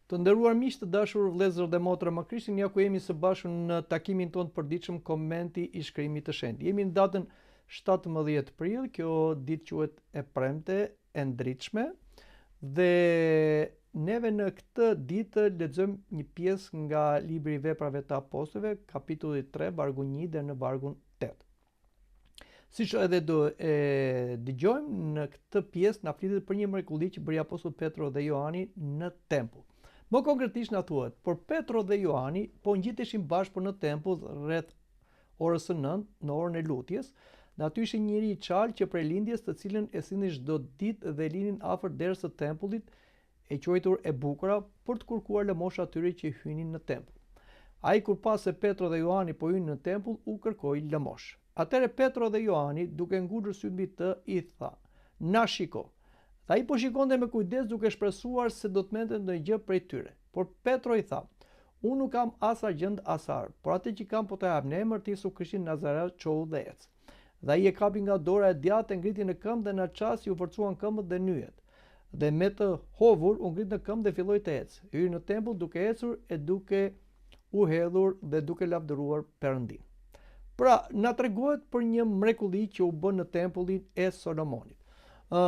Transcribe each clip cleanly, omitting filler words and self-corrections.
Të nderuar miq, të dashur vëllezër dhe motra me Krishtin, ja ku jemi së bashku në takimin tonë të përditshëm komenti i shkrimit të shenjtë. Jemi në datën 17 prill, kjo ditë quhet e premte e ndritshme dhe neve në këtë ditë lexojmë një pjesë nga libri i Veprave të Apostujve, kapitulli 3, vargu 1 deri në vargun 8. Siç edhe do e dëgjojmë në këtë pjesë na flitet për një mrekulli që bëri apostull Petro dhe Joani në tempull. Më konkretisht na thuhet, por Petro dhe Joani po ngjiteshin bashkë për në tempull rreth orës së 9, në orën e lutjes, dhe aty ishte një njeri i çalë që prej lindjes të cilin e sillnin çdo ditë dhe e linin afër derës së tempullit, e quajtur e bukura, për të kërkuar lëmoshë atyre që hynin në tempull. Ai kur pa se Petro dhe Joani po hynin në tempull, u kërkoi lëmoshë. Atëherë Petro dhe Joani, duke ngulur sytë mbi të, i tha, Na shiko. Dhe ai po shikonte me kujdes duke shpresuar se do të merrte ndonjë gjë prej tyre. Por Petro i tha, Unë nuk kam as argjend as ar, por atë që kam po ta jap në emër të Jesu Krishtit Nazareas çohu dhe ec. Dhe ai e kapi nga dora e djathtë e ngriti në këmbë dhe në atë çast iu forcuan këmbët dhe nyjet. Dhe me të hovur u ngrit në këmbë dhe filloi të ecë. Hyri në tempull duke ecur e duke u hedhur dhe duke lavdëruar Perëndinë. Pra, na tregohet për një mrekulli që u bë në tempullin e Solomonit. Ë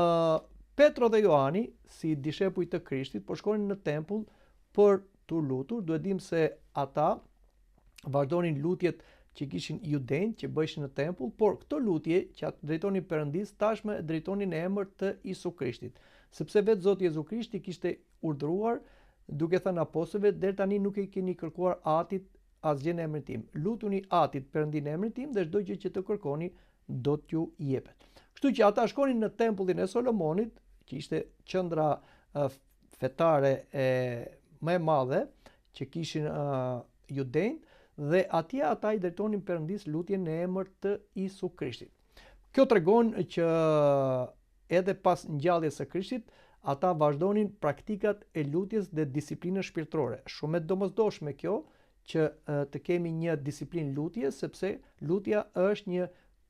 Petro dhe Joani, si dishepuj të Krishtit, po shkonin në tempull për t'u lutur, duhet dimë se ata vazhdonin lutjet që kishin judenjtë që bëheshin në tempull, por këto lutje që ata drejtonin Perëndisë tashmë e drejtonin në emër të Jesu Krishtit, sepse vetë Zoti Jezu Krisht i kishte urdhëruar duke thënë apostujve, deri tani nuk i keni kërkuar Atit asgjë në emrin tim. Lutuni Atit Perëndi në emrin tim dhe çdo gjë që të kërkoni do t'ju jepet. Kështu që ata shkonin në tempullin e Solomonit, që ishte qendra fetare e më e madhe që kishin uh, judenjtë dhe atje ata i drejtonin Perëndisë lutjen në emër të Jesu Krishtit. Kjo tregon që edhe pas ngjalljes së Krishtit, ata vazhdonin praktikat e lutjes dhe disiplinën shpirtërore. Shumë e domosdoshme kjo që të kemi një disiplinë lutje, sepse lutja është një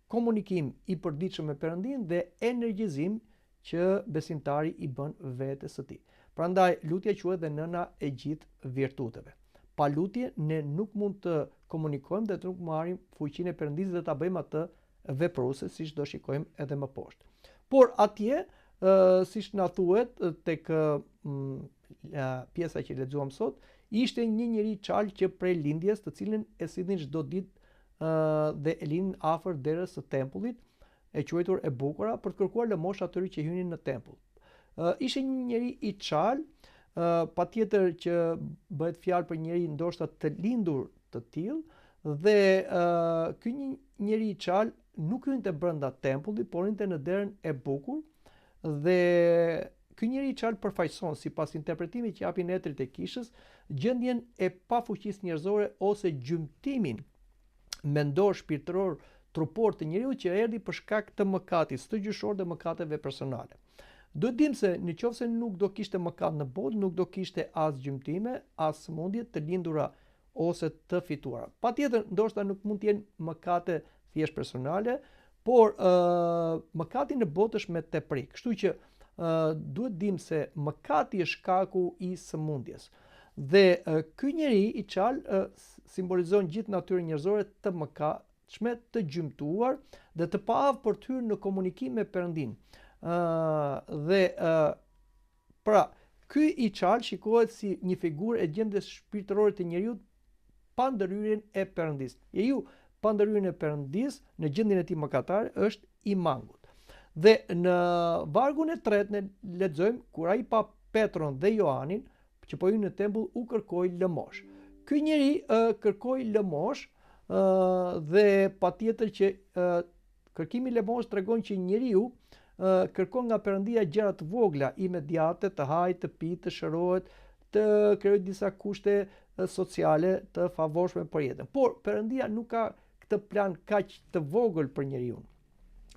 komunikim i përditshëm me Perëndinë dhe energjizim që besimtari i bën vetes së tij. Prandaj lutja quhet dhe nëna e gjithë virtuteve. Pa lutje ne nuk mund të komunikojmë dhe të nuk marrim fuqinë e Perëndisë dhe ta bëjmë atë vepruese, siç do shikojmë edhe më poshtë. Por atje, siç na thuhet tek pjesa që lexuam sot, ishte një njeri i çalë që prej lindjes, të cilin e sillnin çdo ditë dhe e linin afër derës së tempullit, e quajtur e bukura, për të kërkuar lëmoshë atyre që hynin në tempull. Ë ishte një njeri i çalë, ë patjetër që bëhet fjalë për njeri ndoshta të lindur të tillë dhe ë ky një njeri i çalë nuk hynte brenda tempullit, por hynte në derën e bukur dhe ky njeri i çalë përfaqëson sipas interpretimit që japin etërit e kishës, gjendjen e pafuqisë njerëzore ose gjymtimin mendor, shpirtëror, trupor të njeriut që erdhi për shkak të mëkatit stërgjyshor dhe mëkateve personale. Duhet dimë se në qoftë se nuk do kishte mëkat në botë, nuk do kishte as gjymtime, as sëmundje të lindura ose të fituara. Patjetër, ndoshta nuk mund të jenë mëkate thjesht personale, por ë mëkati në botë është me tepri. Kështu që ë duhet dimë se mëkati është shkaku i sëmundjes. Dhe ky njeri i çalë simbolizon gjithë natyrën njerëzore të mëkatshme, të gjymtuar dhe të paaftë për të hyrë në komunikim me Perëndinë. Ë dhe ë pra, ky i çalë shikohet si një figurë e gjendjes shpirtërore të njeriut pa ndërhyrjen e Perëndisë. Njeriu pa ndërhyrjen e Perëndisë në gjendjen e tij mëkatare është i mangut. Dhe në vargun e tretë ne lexojmë kur ai pa Petron dhe Joanin që po hynin në tempull u kërkoi lëmoshë. Ky njeri kërkoi lëmoshë dhe patjetër që kërkimi i lëmoshës tregon që njeriu kërkon nga Perëndia gjëra të vogla, imediate, të hajë, të pijë, të shërohet, të krijojë disa kushte sociale të favorshme për jetën. Por Perëndia nuk ka këtë plan kaq të vogël për njeriun.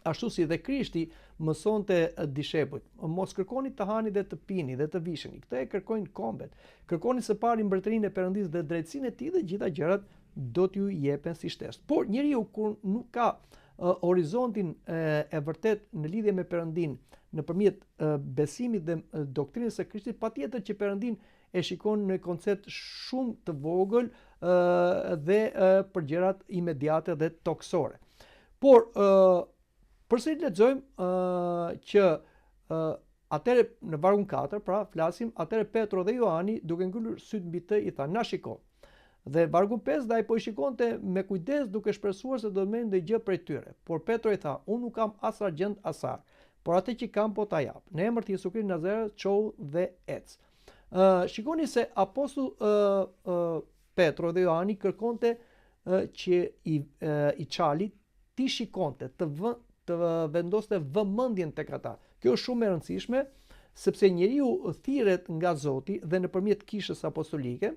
Ashtu si dhe Krishti mësonte dishepujt, mos kërkoni të hani dhe të pini dhe të visheni. Këtë e kërkojnë kombet. Kërkoni së pari mbretërinë e Perëndisë dhe drejtësinë e tij dhe gjitha gjërat do t'ju jepen si shtesë. Por njeriu kur nuk ka uh, horizontin e, e vërtetë në lidhje me Perëndinë nëpërmjet besimit dhe doktrinës së Krishtit, patjetër që Perëndinë e shikon në koncept shumë të vogël dhe për gjërat imediate dhe tokësore. Por përsëri lexojmë që atëherë në vargun 4, pra flasim, atëherë Petro dhe Joani duke ngulur sytë mbi të i thanë, na shiko. Dhe vargu 5 dhe ai po i shikonte me kujdes duke shpresuar se do të merrte ndonjë gjë prej tyre. Por Petro i tha, unë nuk kam as argjend as ar, por atë që kam po ta jap. Në emër të Jesu Krishtit Nazaretit, çohu dhe ec. Ë shikoni se apostull ë ë Petro dhe Joani kërkonte ë që i i çali t'i shikonte, të vë, të vendoste vëmendjen tek ata. Kjo është shumë e rëndësishme sepse njeriu thirret nga Zoti dhe nëpërmjet kishës apostolike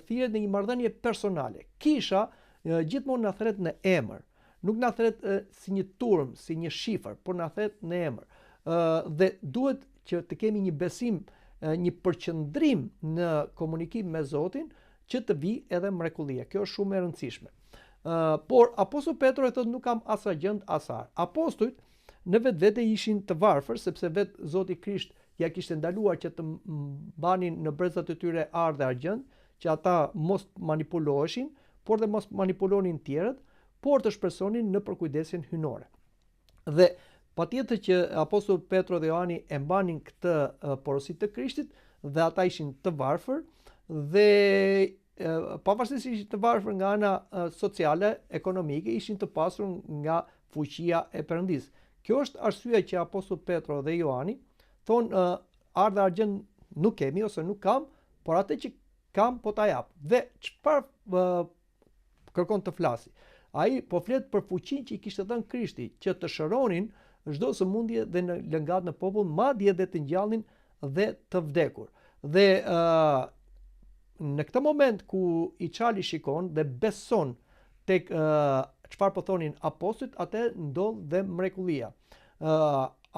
thirret në një marrëdhënie personale. Kisha gjithmonë na thërret në emër. Nuk na thërret si një turmë, si një shifër, por na thërret në emër. Dhe duhet që të kemi një besim, një përqendrim në komunikim me Zotin, që të vijë edhe mrekullia. Kjo është shumë e rëndësishme. Uh, por apostull Petro e thotë nuk kam as argjend as ar. Apostujt në vetvete ishin të varfër sepse vetë Zoti Krisht ia kishte ndaluar që të mbanin në brezat e tyre ar dhe argjend, që ata mos manipuloheshin, por dhe mos manipulonin tjerët, por të shpresonin në përkujdesjen hyjnore. Dhe patjetër që apostull Petro dhe Joani e mbanin këtë porosi të Krishtit dhe ata ishin të varfër dhe pavarësisht se ishin të varfër nga ana sociale, ekonomike, ishin të pasur nga fuqia e Perëndisë. Kjo është arsyeja që apostull Petro dhe Joani thonë ar dhe argjend nuk kemi ose nuk kam, por atë që kam po ta jap. Dhe çfarë kërkon të flasi? Ai po flet për fuqinë që i kishte dhënë Krishti, që të shëronin çdo sëmundje dhe në lëngatë në popull, madje dhe të ngjallnin dhe të vdekur. Dhe uh, në këtë moment ku i çali shikon dhe beson tek çfarë po thonin apostujt, atë ndodh dhe mrekullia. Ë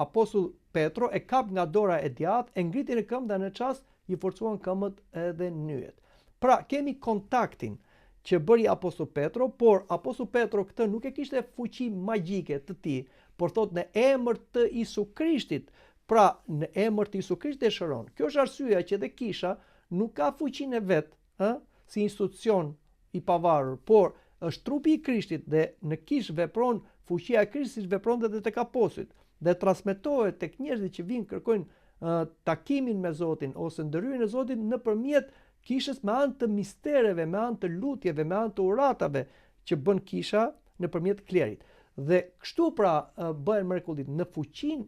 apostull Petro e kap nga dora e djathtë, e ngriti në këmbë dhe në çast i forcuan këmbët edhe nyjet. Pra, kemi kontaktin që bëri apostull Petro, por apostull Petro këtë nuk e kishte fuqi magjike të tij, por thotë në emër të Isu Krishtit. Pra, në emër të Isu Krishtit e shëron. Kjo është arsyeja që edhe kisha nuk ka fuqinë e vet, ë, si institucion i pavarur, por është trupi i Krishtit dhe në kishë vepron fuqia e Krishtit siç vepronte edhe tek apostujt dhe transmetohet tek njerëzit që vijnë kërkojnë takimin me Zotin ose ndërhyrjen e Zotit nëpërmjet kishës me anë të mistereve, me anë të lutjeve, me anë të uratave që bën kisha nëpërmjet klerit. Dhe kështu pra bëhen mrekullitë në fuqinë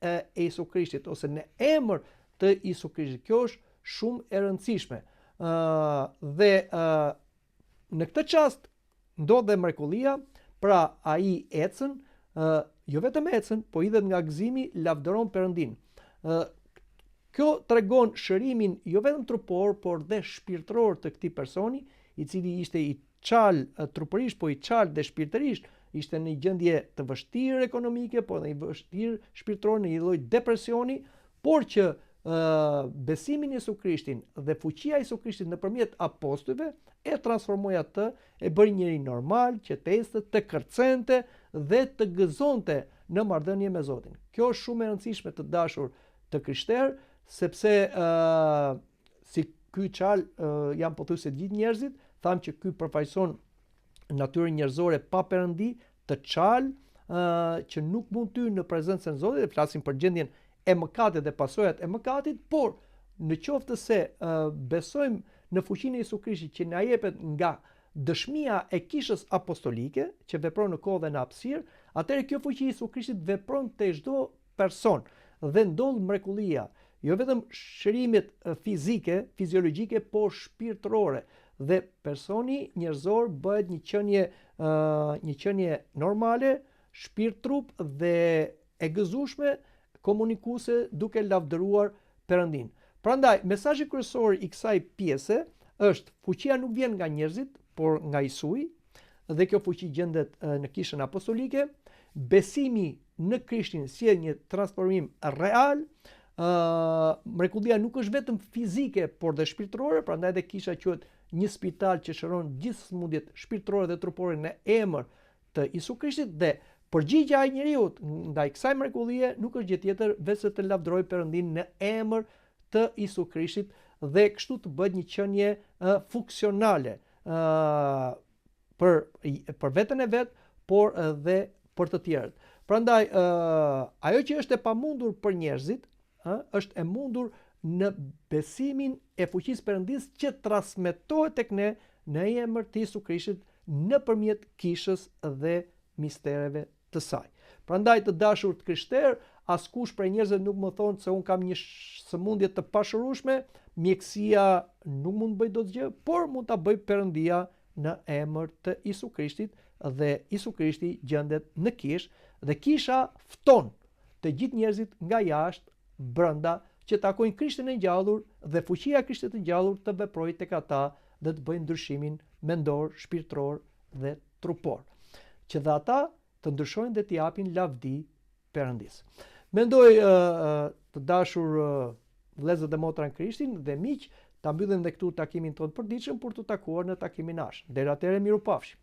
e Jesu Krishtit ose në emër të Jesu Krishtit. Kjo është shumë e rëndësishme. Ë dhe ë në këtë çast ndodh dhe mrekullia, pra ai ecën, ë jo vetëm ecën, po hidhet nga gëzimi, lavdëron Perëndinë. Ë kjo tregon shërimin jo vetëm trupor, por dhe shpirtëror të këtij personi, i cili ishte i çalë trupërisht, po i çalë dhe shpirtërisht, ishte në një gjendje të vështirë ekonomike, po edhe i vështirë shpirtëror në një lloj depresioni, por që besimi në Jesu Krishtin dhe fuqia e Jesu Krishtit nëpërmjet apostujve e transformoi atë, e bëri njeri normal, që të ecte, të kërcente dhe të gëzonte në marrëdhënie me Zotin. Kjo është shumë e rëndësishme të dashur të krishterë, sepse ë si ky çal janë pothuajse të gjithë njerëzit, thamë që ky përfaqëson natyrën njerëzore pa perëndi, të çalë, që nuk mund të hyjë në prezencën e Zotit, dhe flasim për gjendjen e mëkatit dhe pasojat e mëkatit, por në qoftë se besojmë në fuqinë e Jesu Krishtit që na jepet nga dëshmia e kishës apostolike, që vepron në kohë dhe në hapësirë, atëherë kjo fuqi e Jesu Krishtit vepron te çdo person dhe ndodh mrekullia, jo vetëm shërimet fizike, fiziologjike, por shpirtërore dhe personi njerëzor bëhet një qenie një qenie normale, shpirt trup dhe e gëzueshme komunikuese duke lavdëruar Perëndinë. Prandaj, mesazhi kryesor i kësaj pjese është fuqia nuk vjen nga njerëzit, por nga Jisui, dhe kjo fuqi gjendet në kishën apostolike, besimi në Krishtin sjell një transformim real, ë mrekullia nuk është vetëm fizike, por dhe shpirtërore, prandaj dhe kisha quhet një spital që shëron gjithë sëmundjet shpirtërore dhe trupore në emër të Jisu Krishtit dhe përgjigja e njeriut ndaj kësaj mrekullie nuk është gjë tjetër veçse të lavdërojë Perëndinë në emër të Jisu Krishtit dhe kështu të bëhet një qenie funksionale ë për për veten e vet, por edhe për të tjerët. Prandaj ë ajo që është e pamundur për njerëzit, ë është e mundur në besimin e fuqisë Perëndisë që transmetohet tek ne në emër të Jisu Krishtit nëpërmjet kishës dhe mistereve të saj. Prandaj të dashur të krishterë, askush prej njerëzve nuk më thonë se unë kam një sëmundje të pashërueshme, mjekësia nuk mund të bëjë dot gjë, por mund ta bëjë Perëndia në emër të Jisu Krishtit dhe Jisu Krishti gjendet në kishë dhe kisha fton të gjithë njerëzit nga jashtë brenda që takojnë Krishtin e ngjallur dhe fuqia e Krishtit të ngjallur të veprojë tek ata dhe të bëjë ndryshimin mendor, shpirtëror dhe trupor, që dhe ata të ndryshojnë dhe t'i japin lavdi Perëndisë. Mendoj të dashur vëllezër dhe motra në Krishtin dhe miq, ta mbyllim dhe këtu takimin tonë të përditshëm për t'u takuar në takimin e ardhshëm. Deri atëherë mirupafshim.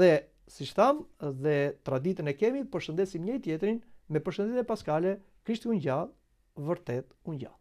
Dhe siç thamë, dhe traditën e kemi, përshëndesim njëri tjetrin me përshëndetje paskale, Krishti u ngjall, vërtet u ngjall.